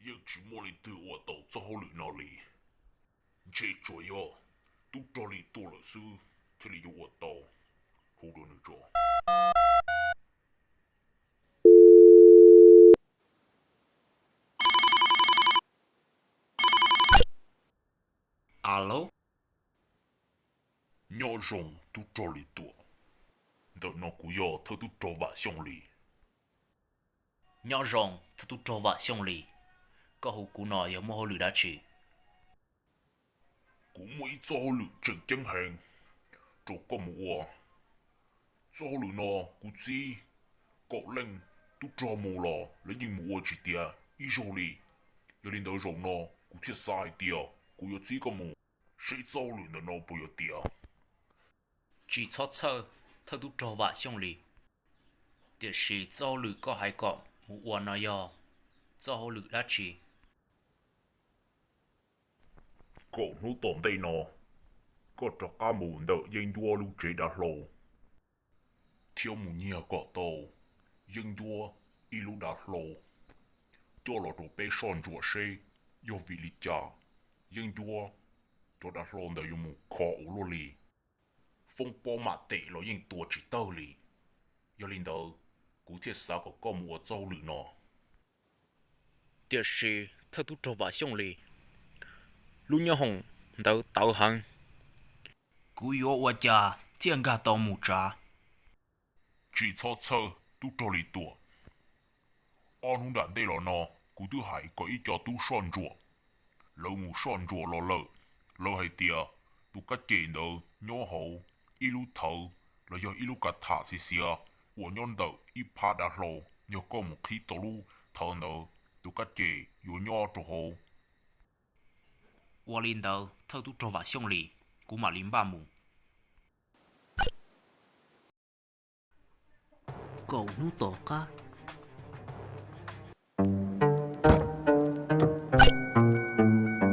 Yeej tsis muaj leej twg ua tau txoj hauj lwm no li. Ntshe tsuas yog tub rog li tuaj lawm xwb thiaj li yuav ua tau. Hu dua nws tso. Alo. Nyob zoo tub rog li tuaj. Ntawm no kuv yog thawj tub rog Vam Xyooj Lis. Nyob zoo thawj tub rog Vam Xyooj Lis. Koj hu kuv no yog muaj hauj lwm dab tsi? Kuv muaj ib txoj hauj lwm tseem ceeb heev rau koj mus ua. Txoj hauj lwm no kuv txib kaum leej tub rog mus los lawv yeej mus ua tsis tiav ib zaug li. Yog li ntawd zaum no kuv thiaj xav hais tias kuv yuav txib koj mus seb txoj hauj lwm ntawm no puas yuav tiav. Tsis txhob txhawj thawj tub rog Vam Xyooj Lis. Tiam sis txoj hauj lwm koj hais kom mus ua no yog txoj hauj lwm dab tsi? Kaum hnub tom ntej no, koj rov qab mus ntawm Yeeb Ncuab lub tsev dav hlau, thiab mus nyiag kom tau Yeeb Ncuab ib lub dav hlau coj los rau peb soj ntsuam seb yog vim li cas Yeeb Ncuab cov dav hlau ntawd yuav mus khov ua luaj li. Foob pob mam tes los yeej tua tsis tawg li. Yog li ntawd, kuv thiaj xav kom koj mus ua txoj hauj lwm no. Tiam sis thawj tub rog Vam Xyooj Lis, lub nyoob hoom ntawd tawv heev, kuv yuav ua cas thiaj nkag tau mus tsav? Tsis txhob txhawj tub rog li tuaj. Ob hnub nram ntej los no kuv twb hais kom ib co tub soj ntsuam, lawv mus soj ntsuam los lawm. Lawv hais tias tus kab ces ntawd nyob hauv ib lub thawv los yog ib lub kav tham xiav xiav uas nyob ntawm ib phab dav hlau. Yog koj mus qhib tau lub thawv ntawd, tus kab ces yuav nyob rau hauv. Ua li ntawd thawj tub rog Vam Xyooj Lis, kuv mam li npaj mus. Kaum hnub tom qab.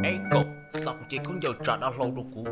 Eb, kaum, xa kuv cev khaub ncaws tsav dav hlau rau kuv.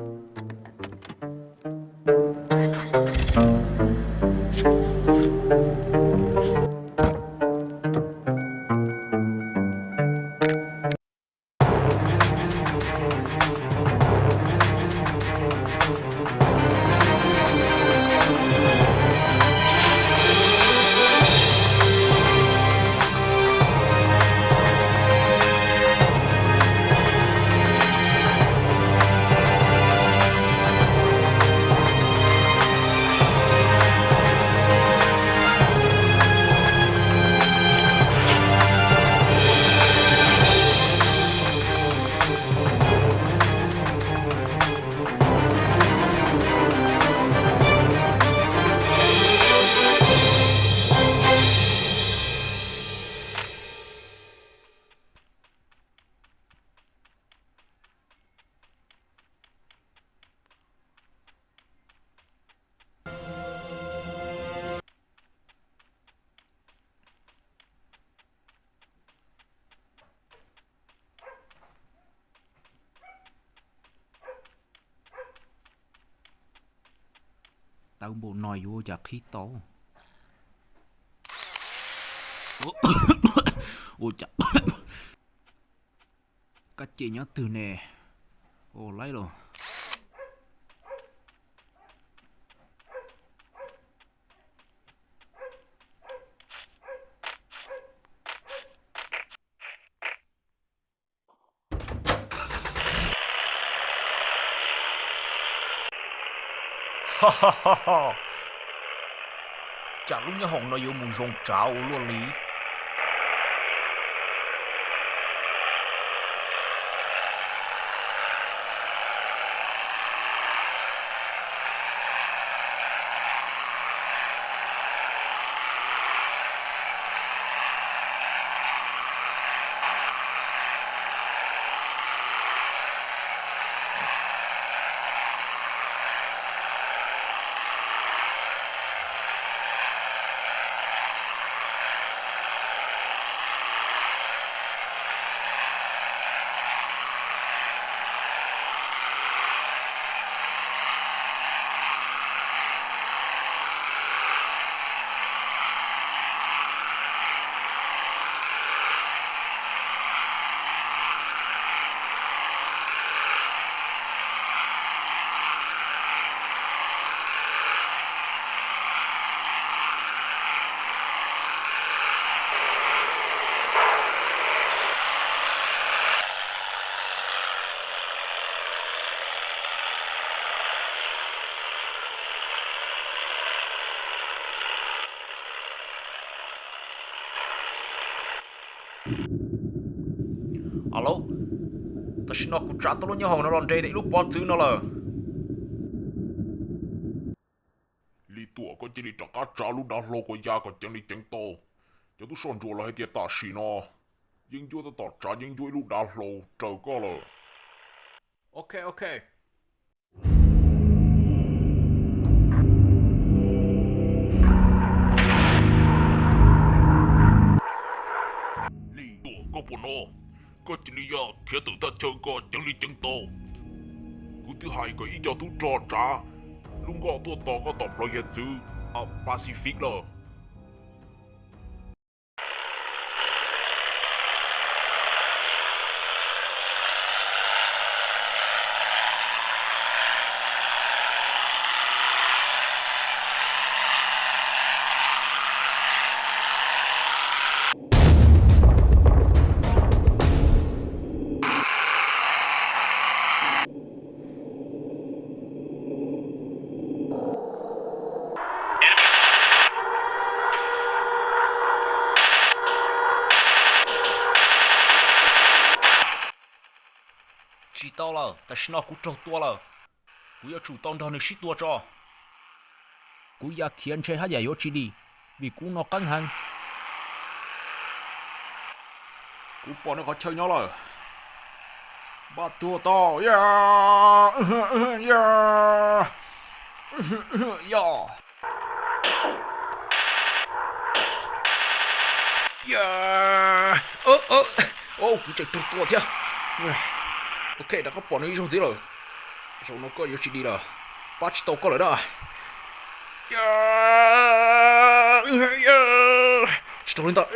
Tawv npaum no yuav ua cas qhib tau? Ua cas kab ces nyob twg ne? Ua laib los. Tsam lub nyoob hoom no yuav mus zoo tsav ua luaj li. Alo, tam sim no kuv tsav tau lub nyoob hoom no los nres ntawm ib lub pob txwv no lawm. Lis Tuam, koj cia li rov qab tsav lub dav hlau kom ya kom ceev li ceev tau. Cov tub soj ntsuam los hais tias tam sim no Yeeb Ncuab tab tom tsav Yeeb Ncuab ib lub dav hlau raws koj lawm. Ok, ok. Lis Tuam, koj puas hnov? Koj cia li ya khiav tawm thaj chaw kom ceev li ceev tau. Kuv twb hais kom ib co tub rog tsav lub nkoj tuaj tos koj tom plawv hiav txwv Pacific lawm. Tsis tau lawm, tam sim no kuv raug tua lawm. Kuv yuav tsum tau nrog nws sib tua tso. Kuv ya khiav ntshe haj yam yuav tsis dim, vim kuv no qeeb heev. Kuv pom nws qhov chaw nyob lawm. Npaj tuag tau, ya, ya, ya. Kuv tseem raug tua thiab. Ok, rov qab pom nws ib zaug ntxiv lawm. Zaum no koj yuav tsis dim lawm, pab tsis tau koj lawm na. Tsis raug li ntawd.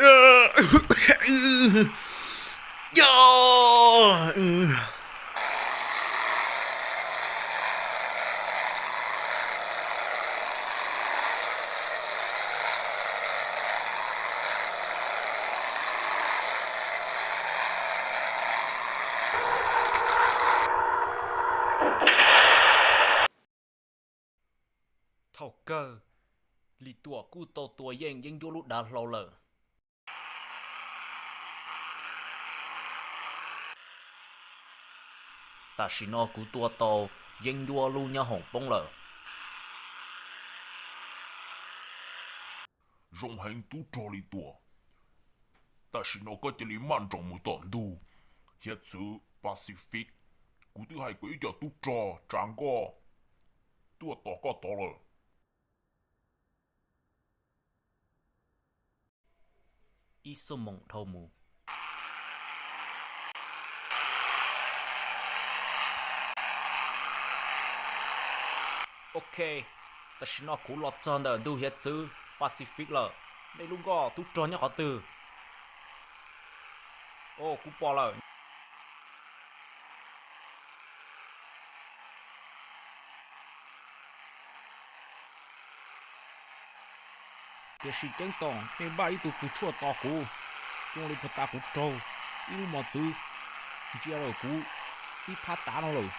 Thaum kawg, Lis Tuam kuj tau tua yeej Yeeb Ncuab lub dav hlau lawm. Tam sim no kuv tua tau Yeeb Ncuab lub nyoob hoom poob lawm. Zoo heev tub rog Lis Tuam. Tam sim no koj cia li maj nroos mus tom ntug hiav txwv Pacific. Kuv twb hais kom ib co tub rog tsav nkoj tuaj tos koj tod lawm. Ib xuab moos dhau mus. Ok, tam sim no kuv los txog ntawm ntug hiav txwv Pacific lawm. Nej lub nkoj tub rog nyob qhov twg? O, kuv pom lawm. Tiam sis ceeb toom nej npaj ib tug kws tshuaj tos kuv, zoo li puag ta kuv raug ib lub mos txwv ntsia lawm kuv tib phab tav no lawm.